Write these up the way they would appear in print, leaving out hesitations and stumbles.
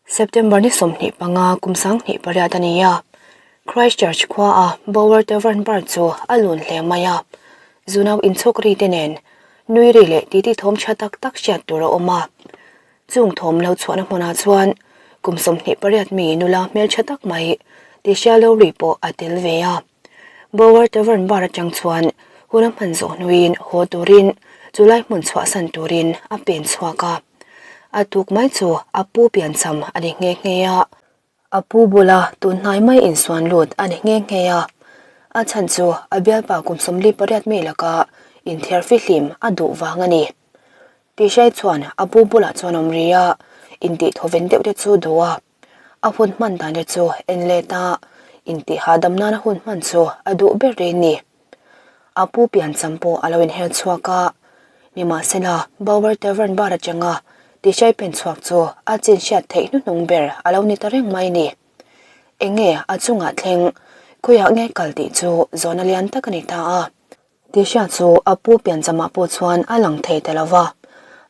September ni 25 kum 28 a ni a, Christchurch khua a Bower Tavern Bar chu a lun hle mai a, zunau inchhawk ri te nen nui ri leh titi thawm tha tak tak hriat tur a awm a. Chung thawm lo chhuahna hmunah chuan kum 28 mi nula hmeltha tak mai Tisha Lowry pawh a tel ve a. Bower Tavern Bar atang chuan hun a hman zawh hnuin haw turin chulai hmun chhuahsan turin a pen chhuak a. A tuk mai chu a pu piancham a ni nghe nghe a. A pu bula tun hnai mai insuan lut a ni nghe nghe a. A chhan chu a bialpa kum 48 mi laka inthiar fihlim a duh vang a ni. Tihrai chuan a pu bulah chuan awm ri a, intih thawven deuh te chu duh a. A hun hman dan te chu en let a, intih hahdam nana hun hman chu a duh ber reng ni. A pu piancham pawh a lo inher chhuak a, nimahsela Bower Tavern bar atanga tihrai pen chhuak chu a chin hriat theih hnuhnung ber a lo ni ta reng mai ni. Enge a chungah thleng khawiah nge kal tih chu zawhna lian tak a ni ta a. Tisha chu a pu piancham ah pawh chuan a lang thei ta lo va,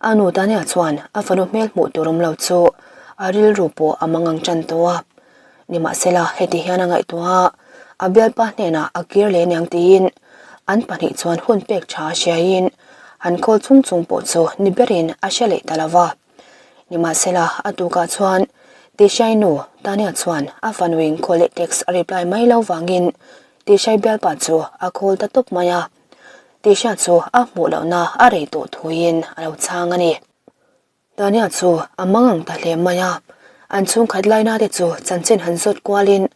a nu Tania chuan a fanu hmel hmuh tur awm lo chu a rilru pawh a mangang tan tawh a. Nimahsela heti hian a ngaihtuah a, a bialpa hnenah a kir leh aniang tiin an pahnih chuan hun pek tha a hriaiin han call chung chung pawh chu ni berin a hre leh ta lo va. Nimahsela a tukah chuan Tishai nu Tania chuan a fanuin call leh text a reply mai lo vangin Tishai bialpa chu a call ta tawp mai a, Tisha chu a hmuh lohna a rei tawh thuin a lo chhang a ni. Tania chu a mangang ta hle mai a, an chhungkhat laina te chu chanchin han zawt kualin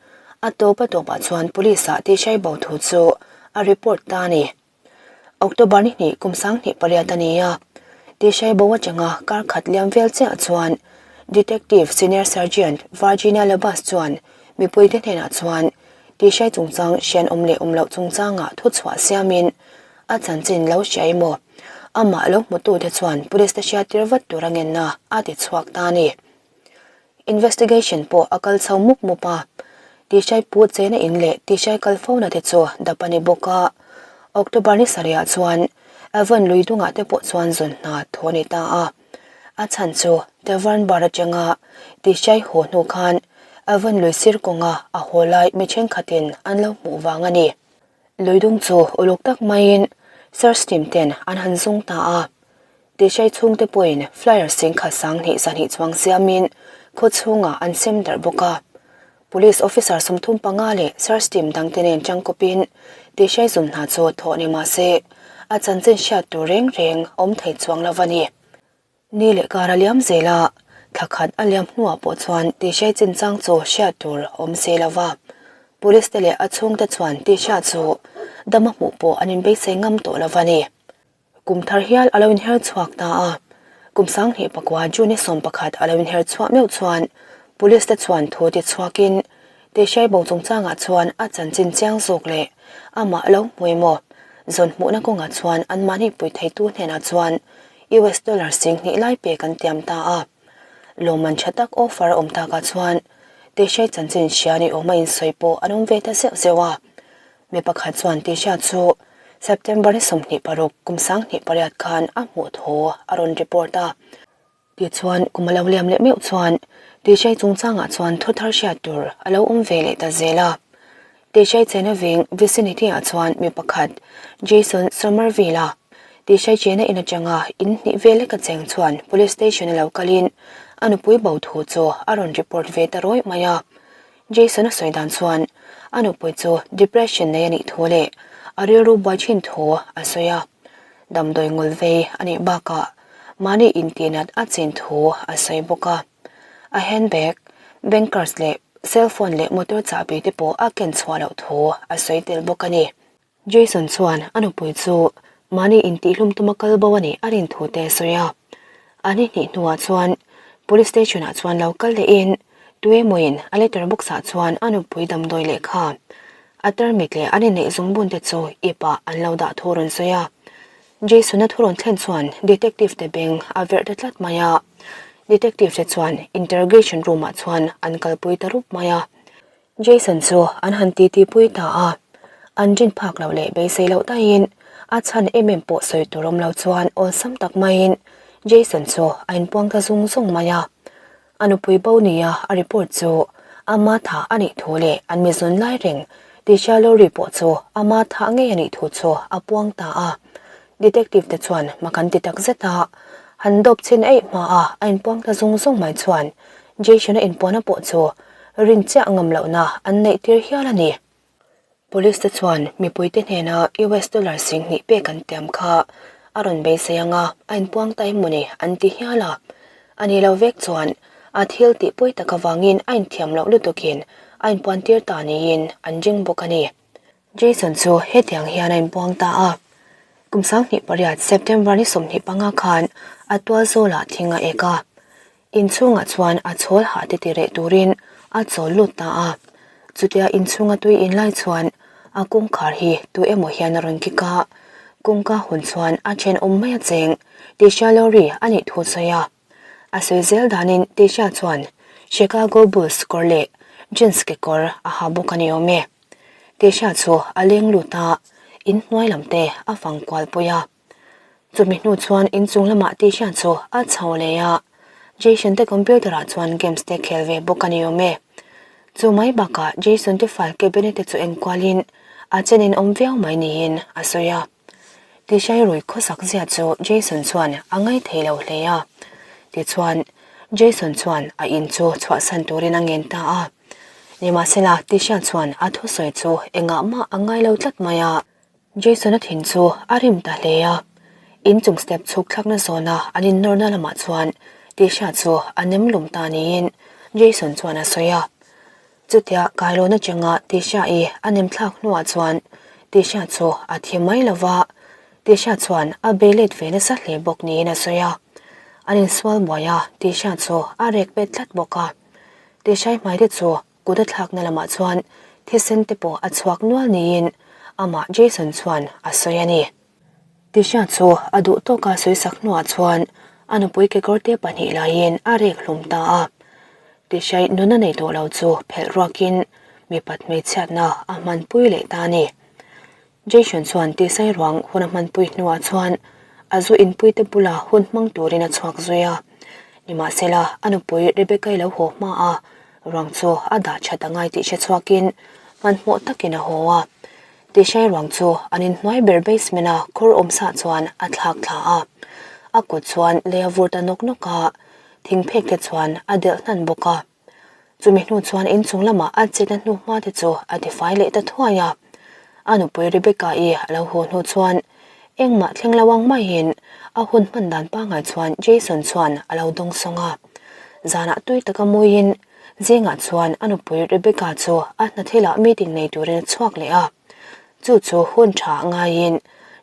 a tawp a tawpah chuan police ah Tishai bo thu chu a report ta a ni. October ni hnih kum 28 a ni a, Tishai bo atanga kar khat liam vel chiah chuan Detective Senior Sergeant Virginia Labas chuan mipuite hnenah chuan Tishai chungchang hrian awm leh awm loh chungchangah thuchhuah siamin a chanchin lo hria emaw amah lo hmutute chuan police te hriattir vat tur a ngenna a ti chhuak ta a ni. Investigation pawh a kal chho mup mup a, Tishai pu chena in leh Tishai kal fona te chu dap a ni bawk a. October ni sarihah chuan Avon lui dungah te pawh chuan zun hna thu a ni ta a. A chhan chu Tavern bar atanga Tishai haw hnu khan Avon lui sir kawnga a haw lai mi thenkhatin an lo hmuh vang a ni. Lui dung chu uluk tak maiin search team ten an han zung ta a. Tishai chhungte pawhin flyer singkhat 2000 200 chuang siamin khaw chhungah an sem darh bawk a. Police officer 35 leh search team dangte nen tangkawpin Tishai zum hna chu thawh ni mah se a chanchin hriat tur reng reng awm thei chuang lo a ni. Ni leh kar a liam zel a, thla khat a liam hnuah pawh chuan Tishai chinchang chu hriat tur awm se lo va. Police te leh a chhungte chuan Tisha chu dama hmuh pawh an inbeisei ngam tawh lo a ni. Kum thar hial a lo inher chhuak ta a, kum 2009 June 11 a lo inher chhuah meuh chuan Police te chuan thu ti chhuakin Tishai bo chungchangah chuan a chanchin chiang zawk leh amah lo hmu emaw zawn hmuhna kawngah chuan anmahni pui theitu hnenah chuan US dollar 2000 lai pek an tiam ta a. Lawmman tha tak offer a awm takah chuan Tishai chanchin hria ni awm a insawi pawh an awm ve ta zeuh zeuh a. Mi pakhat chuan Tisha chu September ni 26 kum 2008 khan a hmuh thu a rawn report a. Tichuan kum a lo liam leh meuh chuan Tishai chungchangah chuan thu thar hriat tur a lo awm ve leh ta zel a. Tishai chena veng vicinity-ah chuan mi pakhat Jason Somerville-a Tishai chena in atanga in hnih vel leka cheng chuan police station a lo kalin a nupui bo thu chu a rawn report ve ta rawih mai a. Jason a sawi dan chuan a nupui chu depression nei a nih thu leh a rilru buai thin thu a sawi a, damdawi ngul vei a nih bakah mahni intihnat a chin thu a sawi bawk a. A handbag, bank cards leh cellphone leh motor chahbi te pawh a ken chhuah loh thu a sawi tel bawk a ni. Jason chuan a nupui chu mahni intihlum tuma kal bo a nih a rin thu te a sawi a. A ni hnih hnuah chuan police station ah chuan lo kal lehin tuemawiin a letter box ah chuan a nupui damdawi lehkha, a tarmit leh an inneih zungbun te chu ip ah an lo dah thu a rawn sawi a. Jason-a thu rawn thlen chuan detective te beng a verh ta tlat mai a. Detective te chuan interrogation room ah chuan an kalpui ta rup mai a. Jason chu an han titi pui ta a, an rin phak loh leh beisei loh daihin a chhan em em pawh sawi tur awm lo chuan awlsam tak maiin Jason chu a inpuang ta zung zung mai a. A nupui bo nia a report chu ama thah a nih thu leh an mi zun lai reng Tisha Lowry pawh chu ama thah ngei a nih thu chu a puang ta a. Detective te chuan mak an ti tak zet a, han dawp chhin eih hma a a inpuang ta zung zung mai chuan Jason-a inpuana pawh chu rin chiah ngam lohna an neih tir hial a ni. Police te chuan mipuite hnena US dollar 2000 pek an tiam kha a rawn beisei anga a inpuang ta em mawni an ti hial a. A ni lo vek chuan a thil tih pawi tak avangin a inthiam loh lutukin a inpuan tir ta niin an ring bawk a ni. Jason chu hetiang hian a inpuang ta a, Kum 28 September ni 25 khan a tual zawlah thing a ek a. Inchhungah chuan a chhawl hah te ti reh turin a chawl lut ta a. Chutia inchhunga tui in lai chuan a kawngkhar hi tu emaw hian a rawn kik a, kawngka hun chuan a thenawm mai a cheng Tisha Lowry a nih thu sawi a. A sawi zel danin Tisha chuan Chicago Bulls kawr leh jeans kekawr a ha bawk a ni awm e. Tisha chu a leng lut a, inhnuai lam te a fang kual pui a. Chumi hnu chuan inchung lamah Tisha chu a chho leh a, Jason te computer ah chuan games te khel ve bawk a ni awm e. Chu mai bakah Jason te file cabinet te chu enkualin a chenin awm viau mai niin a sawi a. Tishai rui khawsak zia chu Jason chuan a ngai thei lo hle a. Tichuan, Jason chuan a in chu chhuahsan turin a ngen ta a. Nimahsela, Tisha chuan a thusawi chu engah mah a ngai lo tlat mai a. Jason-a thin chu a rim ta hle a, inchung step chhuk thlakna zawna an innawrna lamah chuan Tisha chu a nem lum ta niin Jason chuan a sawi a. Chutia kailawn atanga Tisha-i a nem thlak hnuah chuan Tisha chu a thi mai lo va, Tisha chuan a bei let ve nasa hle bawk niin a sawi a. An insual buai a, Tisha chu a rek bet tlat bawk a. Tisha-i hmai te chu Kut a thlakna lamah chuan thisen te pawh a chhuak nual niin amah Jason chuan a sawi a ni. Tisha chu a duh tawka sawisak hnuah chuan a nupui kekawrte pahnih laiin a rek hlum ta a. Tishai nuna nei tawh lo chu phelh ruakin mipat hmeichhiatna a hmanpui leh ta a ni. Jason chuan Tisai ruang hun a hmanpui hnuah chuan a zu inpuite bula hun hmang turin a chhuak zui a. Nimahsela, a nupui Rebecca-i lo haw hma a, ruang chu a dah that a ngai tih hre chhuakin hmanhmawh takin a haw a. Tisai ruang chu an inhnuai ber basement-a khur awmsah chuan a thlak thla a. A kut chuan lei a vur ta nawk nawk a, thingphek te chuan a delh hnan bawk a. Chumi hnu chuan inchung lamah a chetna hnu hma te chu a tifai leh ta thuai a. A nupui Rebecca-i a lo haw hnu chuan engmah thleng lo ang maiin a hun hman dan pangngai chuan Jason chuan a lo dawng sawng a. Zanah tui taka mawiin zingah chuan a nupui Rebecca chu a hna thilah meeting nei turin a chhuak leh a. Chu chu hun tha ngaiin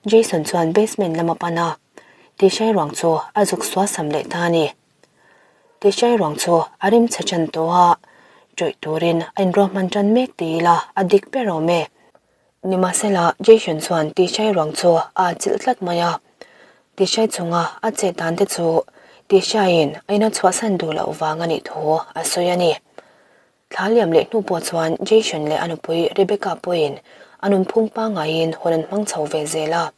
Jason chuan basement lam a pan a, tihrai ruang chu a zuk suasam leh ta a ni. Tihrai ruang chu a rim chhe ṭan tawh a, ṭawih turin a inruahman ṭan mek ti ila a dik ber awm e. Nimahsela, Jason chuan tihrai ruang chu a atchilh tlat mai a. Tihrai chunga a chet dan te chu Tihriaiin a ina chhuahsan duh loh vang a nih thu a sawi a ni. Thla liam leh hnu pawh chuan Jason leh a nupui Rebecca pawhin a nunphung pangaiin hun an hmang chho ve zel a.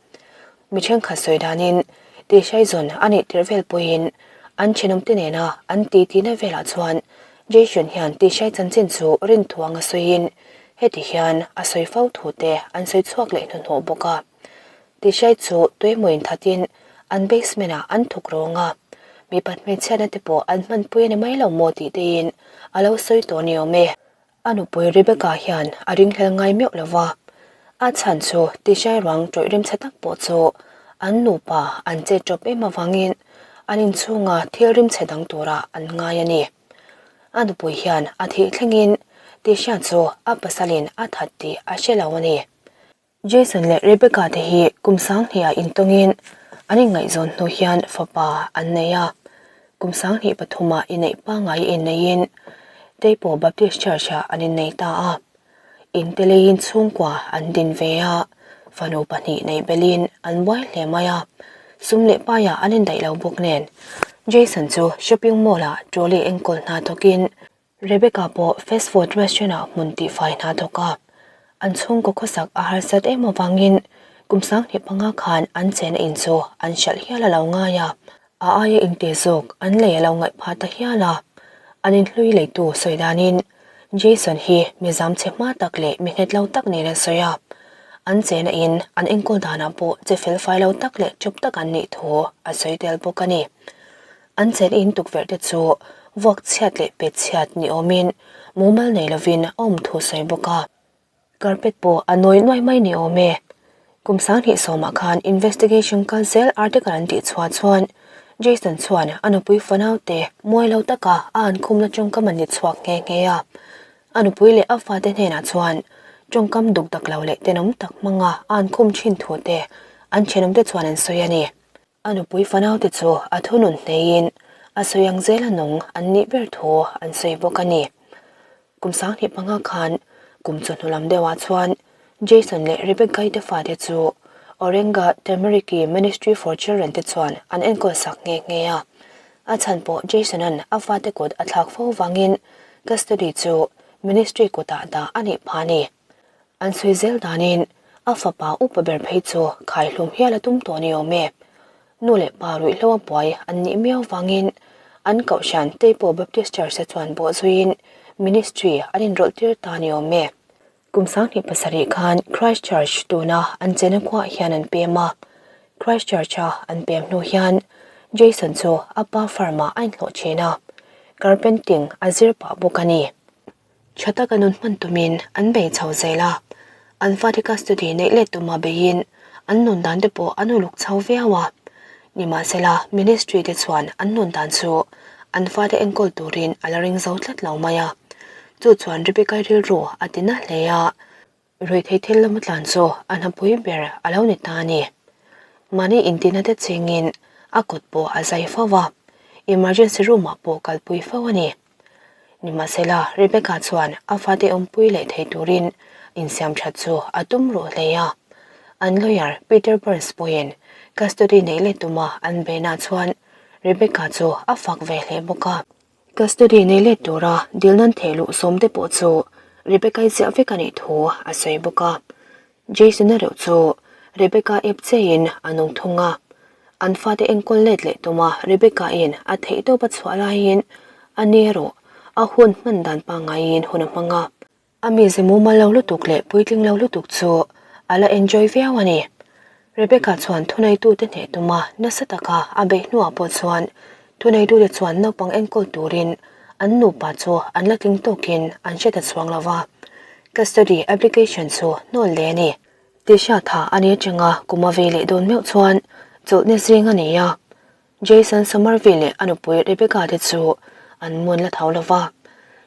Mi thenkhat sawi danin Tihraizun a nih tirh vel pawhin an thenawmte nena an titi-na velah chuan Jason hian Tihrai chanchin chu rinthu anga sawiin heti hian a sawi fo thu te an sawi chhuak leh hnuhnawh bawk a. Tihrai chu tuemawiin thatin an basement-ah an thuk rawng a, mipat hmeichhiatna te pawh an hmanpui a ni mai lo maw tih teiin a lo sawi tawh ni awm e. A nupui Rebecca hian a ringhlel ngai meuh lo va, a chhan chu Tishai ruang tawih rimchhe tak pawh chu an nupa an chet tawp em avangin an inchhunga thil rimchhe dang turah an ngai a ni. A nupui hian a thih thlengin Tisha chu a pasalin a that tih a hre lo a ni. Jason leh Rebecca te hi kum 2000 ah intawngin an inngaihzawn hnu hian fapa an nei a, kum 2003 ah inneih pangngai inneiin Teipaw Baptist Church ah an innei ta a. Inte leiin chhungkua an din ve a, fanu pahnih neih belhin an buai hle mai a, sum leh paiah an indaih lo bawk nen Jason chu shopping mall ah trolley enkawl hna thawkin Rebecca pawh fast food restaurant ah hmun tihfai hna thawk a, an chhungkaw khawsak a harsat em avangin kum 25 khan an chena in chu an hralh hial a lo ngai a, a aia inte zawk an lei a lo ngaih phah ta hial a. An inhlui leitu sawi danin Jason hi mi zam chhe hma tak leh mi nghet lo tak niin an sawi a, an chena in an enkawl danah pawh che fel fai lo tak leh chawp tak an nih thu a sawi tel bawk a ni. An chen in tukverh te chu vuak chhiat leh pet chhiat ni awmin mumal nei lovin a awm thu sawi bawk a. Carpet pawh a nawi nuai mai ni awm e. Kum 20 sawmah khan investigation kal zel article an tih chhuah chuan Jason chuan a nupui fanau te muai lo taka a an khumna tawngkam an ni chhuak nghe nghe a. A nupui leh a fate hnenah chuan tawngkam duk dak lo leh tenawm tak hmanga a an khum thin thu te an thenawmte chuan an sawi a ni. A nupui fanaute chu a thunun hneiin a sawi ang zela nung an nih ber thu an sawi bawk a ni. Kum 25 khan kum chawhnu lam deuhah chuan Jason leh Rebecca-i te fate chu Orenga Tamariki Ministry for Children te chuan an enkawl sak nghe nghe a. A chhan pawh Jason-a'n a fate kut a thlak fo vangin custody chu ministry kutah dah a nih phah a ni. An sawi zel danin a fapa upa ber phei chu khaihlum hial a tum tawh ni awm e. Nu leh pa ruihhlo a buai an nih miau vangin an kohhran Teipo Baptist Church te chuan bawh zuiin ministry an inrawlh tir ta ni awm e. Kum 27 khan Christ Church tuna an chena khuaah hian an pem a. Christ Church-a an pem hnu hian Jason chu a pa farm-ah a inhlawh thin a, carpenting a zir pah bawk a ni. Tha taka nun hman tumin an bei chho zel a, an fate custody neih let tuma beiin an nun dan te pawh an uluk chho viau a. Nimahsela, ministry te chuan an nun dan chu an fate enkawl turin a la ring zo tlat lo mai a. Chu chuan Rebecca-i rilru a ti na hle a, ruihtheih thil lama tlan chu a hnapui ber a lo ni ta a ni. Mahni intina te chengin a kut pawh a zai fo va, emergency room-ah pawh kalpui fo a ni. Nimahsela, Rebecca chuan a fate awmpui leh thei turin insiam that chu a tum ruh hle a. An lawyer Peter Burns pawhin custody neih let tuma an beihna chuan Rebecca chu a fak ve hle bawk a. Custody nei let tura dil nan theh luh sawmte pawh chu Rebecca-i ziah vek a nih thu a sawi bawk a. Jason-a reuh chu Rebecca ep cheiin a nung thung a, an fate enkawl let leh tuma Rebecca-in a theihtawp a chhuah laiin a ni erawh a hun hman dan pangaiin hun a hmang a. A mize mumal lo lutuk leh puitling lo lutuk chu a la enjoy viau a ni. Rebecca chuan thuneitute hneh tuma nasa taka a beih hnuah pawh chuan thuneitute chuan naupang enkawl turin an nupa chu an la tling tawkin an hre ta chuang lo va, custody application chu hnawl leh a ni. Tisha tha a ni atanga kum a vei leh dawn meuh chuan chawlhni zing a ni a, Jason Somerville leh a nupui Rebecca te chu an mun la tho lo va.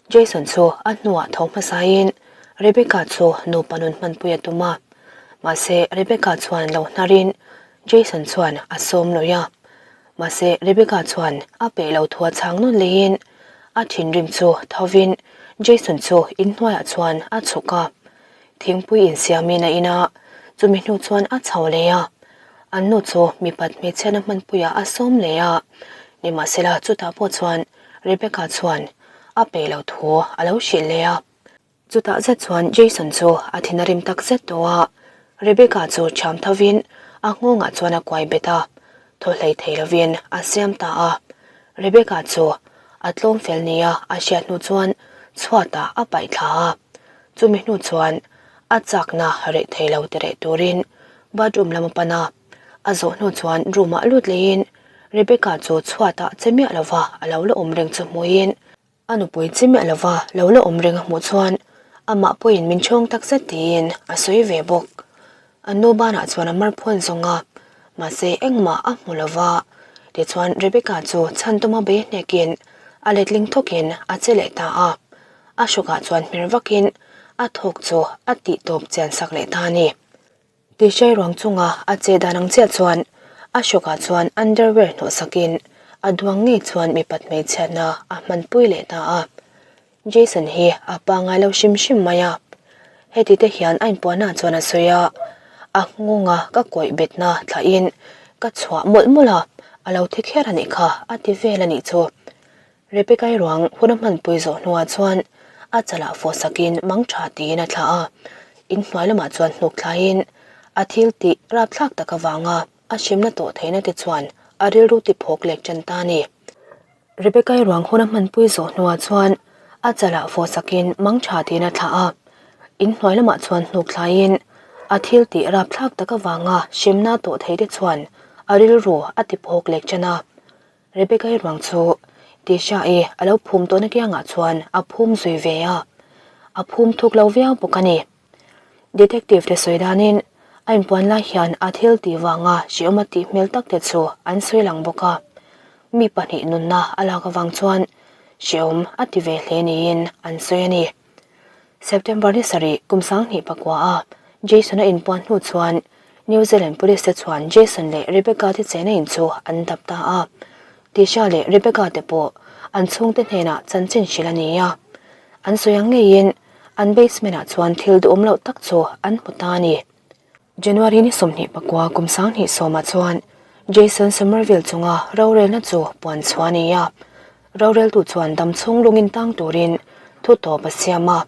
Jason chu a hnuah tho hmasain Rebecca chu nupa nun hmanpui a tum a. Mahse, Rebecca chuan lo hnarin Jason chuan a sawm lawih a. Mahse, Rebecca chuan a peih lo thu a chhang nawn leiin a thinrim chu thovin Jason chu inhnuaiah chuan a chhuk a. Thingpui insiamin a in a, chumi hnu chuan a chho leh a. An nu chu mipat hmeichhiatna hmanpuiah a sawm leh a, nimahsela chutah pawh chuan Rebecca chuan a pe lo thu a lo hrilh leh a. Chutah zet chuan Jason chu a thin a rim tak zet tawh a, Rebecca chu ṭhiam thovin a nghawngah chuan a kuai bet a, thaw hlei thei lovin a siam ta a. Rebecca chu a tlawm fel nia a hriat hnu chuan chhuatah a paih thla a. Chumi hnu chuan a chakna reh thei lo ti reh turin bathroom lam a pan a, a zawh hnu chuan room ah lut leiin Rebecca chu chhuatah che miah lova a lo la awm reng chu hmuhin a nupui che miah lova lo la awm reng a hmuh chuan amah pawhin min chhawng tak zet tiin a sawi ve bawk. An nu banah chuan a mar phawn zawng a, mahse engmah a hmu lova, tichuan Rebecca chu chhan tuma bei hnekin a letling thawkin a che leh ta a. A hrukah chuan hmer vakin a thawk chu a tih tawp chian sak leh ta a ni. Tihrai ruang chunga a che dan ang chiah chuan a hrukah chuan underwear hnawh sakin a duang ngei chuan mipat hmeichhiatna a hmanpui leh ta a. Jason hi a pangai lo hrim hrim mai a. Heti te hian a inpuahna chuan a sawi a, a ngawnga ka kawih betna thlahin ka chhuah mawlh mawlh a, a lo thi kher a nih kha a ti vel a nih chu. Rebecca-i ruang hun a hmanpui zawh hnuah chuan a chalah fawh sakin mang tha tiin a thlah a, inhnuai lamah chuan hnuk thlaiin a thil tih rapthlak tak avanga a hrimna tawh theihna te chuan a rilru ti phawk lek ṭan ta a ni. Rebecca-i ruang hun a hmanpui zawh hnuah chuan a chalah fawh sakin mang tha tiin a thlah a. Inhnuai lamah chuan hnuk thlaiin a thil tih rapthlak tak avanga hremna tawh thei te chuan a rilru a ti phawk lek ṭan a. Rebecca-i ruang chu Tisha-i a lo phum tawhna kiangah chuan a phum zui ve a, a phum thuk lo viau bawk a ni. Detective te sawi danin a inpuan lai hian a thil tih vanga hrehawm a tih hmel tak te chu an sawi lang bawk a, mi pahnih nunna a lak avang chuan hrehawm a ti ve hle niin an sawi a ni. September ni sarih kum 2000 pakua a Jason a inpuan hnu chuan New Zealand Police te chuan Jason leh Rebecca te chena in chu an dap ta a. Tisha leh Rebecca te pawh an chhungte hnenah chanchin hrilh a ni a. An sawi ang ngeiin an basement ah chuan thil duhawm loh tak chu an hmu ta a ni. January ni 21 kum 2010 ah chuan Jason Somerville chunga rorelna chu puan chhuah a ni a. Roreltu chuan dam chhung lungin tang turin thu tawp a siam a.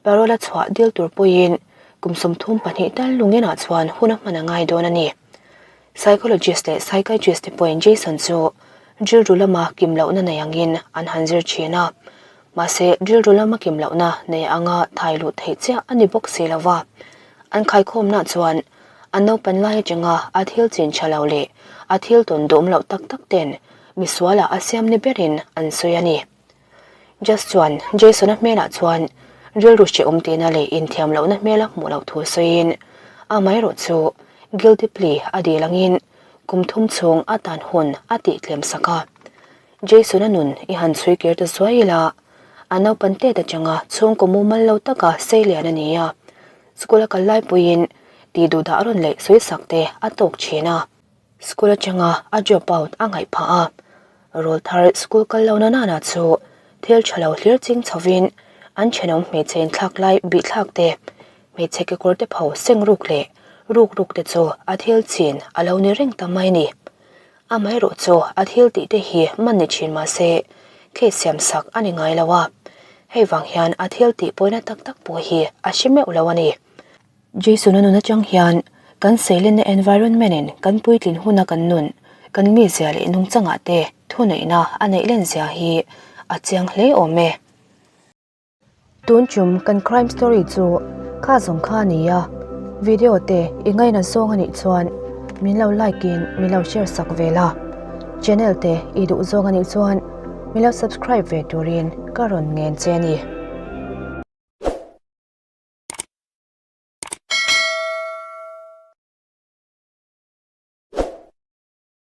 Parole a chhuah dil tur pawhin kum 32 tal lunginah chuan hun a hman a ngai dawn a ni. Psychologist leh psychiatrist te pawhin Jason chu rilru lama kim lohna nei angin an han zir thin a. Mahse, rilru lama kim lohna nei anga thai luh theih chiah a ni bawk si lo va. An khaikhawmna chuan a naupan lai atanga a thil chin tha lo leh a thil tawn duhawm loh tak tak ten misualah a siam ni berin an sawi a ni. Judge chuan Jason-a hmelah chuan rilru hrehawm tihna leh inthiam lohna hmela hmuh loh thu sawiin amaherawh chu guilty plea a dil angin kum thum chhung a tan hun a tih tlem sak a. Jason-a nun i han chhui kir ta zuai ila, a naupan tet atanga chhungkaw mumal lo taka sei lian a ni a, school a kal laipuiin tih duh dah rawn leh sawi sak te a tawk thin a. School atanga a drop out a ngaih phah a, rawl thar school kal lo na nana chu thil tha lo hlir ching chhovin an thenawm hmeichhe inthlak lai bihthlak te, hmeichhe kekawr te pho seng ruk leh ruk ruk te chu a thil chin a lo ni reng ta mai a ni. Amaherawh chu a thil tih te hi man ni thin mah se case siam sak a ni ngai lo a, hei vang hian a thil tih pawina tak tak pawh hi a hre meuh lo a ni. Jason-a nun atang hian kan seilenna environment in kan puitlin huna kan nun, kan mizia leh nungchangah te thuneihna a neih len zia hi a chiang hle awm e. Tun chum kan crime story chu kha zawng kha a ni a, video te i ngaina zawng a nih chuan min lo like in min lo share sak ve la, channel te i duh zawng a nih chuan min lo subscribe ve turin ka rawn ngen che a ni.